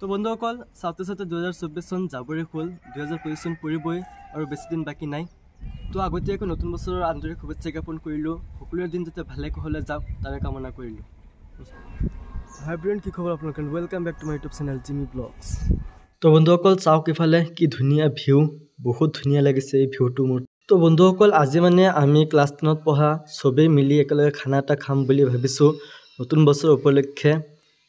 তো বন্ধুসকল, চাওঁতে চাওঁতে 2024 চন যাবৰে হ'ল, 2025 চন পৰিবই আৰু বেছি দিন বাকী নাই। তো আগতীয়াকৈ নতুন বছৰৰ আন্তৰিক শুভেচ্ছা জ্ঞাপন কৰিলোঁ। সকলোৰে দিন যাতে ভালে কুশলে যাওক তাৰে কামনা কৰিলোঁ। হাই ব্ৰেণ্ড, কি খবৰ আপোনালোকৰ? Welcome back to my YouTube channel Jimmy blogs. তো বন্ধুসকল, চাওক ইফালে কি ধুনীয়া ভিউ, বহুত ধুনীয়া লাগিছে এই ভিউটো মোৰ। তো বন্ধুসকল, আজি মানে আমি ক্লাছ 10ত পঢ়া চবেই মিলি একেলগে খানা এটা খাম বুলি ভাবিছোঁ নতুন বছৰ উপলক্ষে।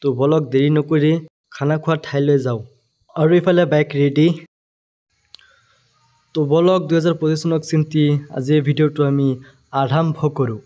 তো বলক দেৰি নকৰি খানা খোৱা ঠাইলৈ যাওঁ। আৰু ইফালে বাইক ৰেডি। তো বলক 2025 চনক চিন্তি আজি এই ভিডিঅ'টো আমি আৰম্ভ কৰোঁ।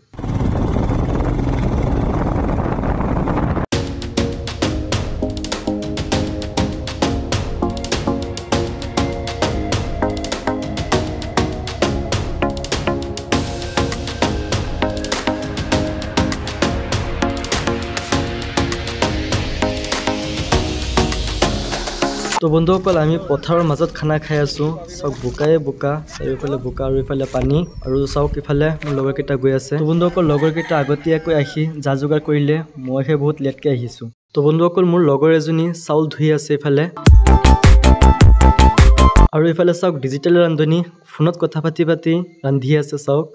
তো বন্ধুসকল, আমি পথাৰৰ মাজত খানা খাই আছোঁ। চাওক বোকায়ে বোকা, চাৰিওফালে বোকা আৰু ইফালে পানী। আৰু চাওক ইফালে মোৰ লগৰকেইটা গৈ আছে। তো বন্ধুসকল, লগৰকেইটা আগতীয়াকৈ আহি যা যোগাৰ কৰিলে, মইহে বহুত লেটকৈ আহিছোঁ। তো বন্ধুসকল, মোৰ লগৰ এজনী চাউল ধুই আছে ইফালে। আৰু ইফালে চাওক ডিজিটেল ৰান্ধনী ফোনত কথা পাতি পাতি ৰান্ধি আছে চাওক।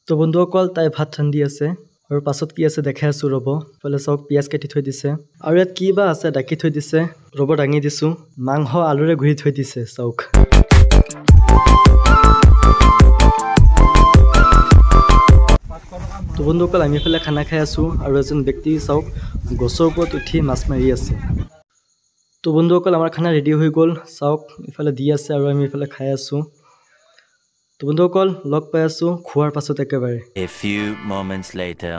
তো বন্ধুসকল, তাই ভাত ৰান্ধি আছে আৰু পাছত কি আছে দেখাই আছোঁ ৰ'ব। ইফালে চাওক পিঁয়াজ কাটি থৈ দিছে আৰু ইয়াত কি বা আছে ডাকি থৈ দিছে, ৰ'ব দাঙি দিছোঁ। মাংস আলুৰে ঘূৰি থৈ দিছে চাওক। তো বন্ধুসকল, আমি ইফালে খানা খাই আছোঁ আৰু এজন ব্যক্তি চাওক গছৰ ওপৰত উঠি মাছ মাৰি আছে। তো বন্ধুসকল, আমাৰ খানা ৰেডি হৈ গ'ল, চাওক ইফালে দি আছে আৰু আমি ইফালে খাই আছোঁ। তো বন্ধুসকল, লগ পাই আছোঁ খোৱাৰ পাছত একেবাৰে। A few moments later.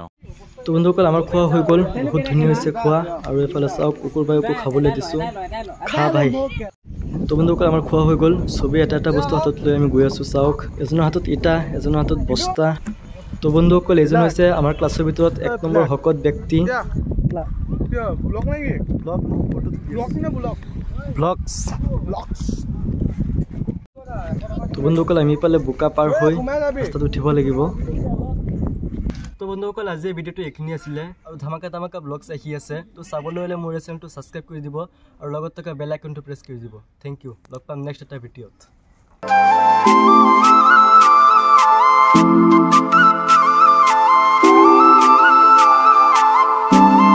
তো বন্ধুসকল, আমাৰ খোৱা হৈ গ'ল, বহুত ধুনীয়া হৈছে খোৱা। আৰু এইফালে চাওক কুকুৰ ভাইকো খাবলৈ দিছোঁ, খা ভাই। তো বন্ধুসকল, আমাৰ খোৱা হৈ গ'ল। চবেই এটা এটা বস্তু হাতত লৈ আমি গৈ আছোঁ। চাওক এজনৰ হাতত ইটা, এজনৰ হাতত বস্তা। তো বন্ধুসকল, এজন হৈছে আমাৰ ক্লাছৰ ভিতৰত 1 নম্বৰ শকত ব্যক্তি। তো বন্ধুসকল, আমি ইফালে বোকা পাৰ হৈ ৰাস্তাত উঠিব লাগিব। তো বন্ধুসকল, আজি এই ভিডিঅ'টো এইখিনি আছিলে আৰু ধামাকা ধামাকা ব্লগছ আহি আছে। তো চাবলৈ হ'লে মোৰ এই চেনেলটো ছাবস্ক্ৰাইব কৰি দিব আৰু লগত থকা বেল আইকনটো প্ৰেছ কৰি দিব। Thank U, log পাম নেক্সট এটা ভিডিঅ'ত।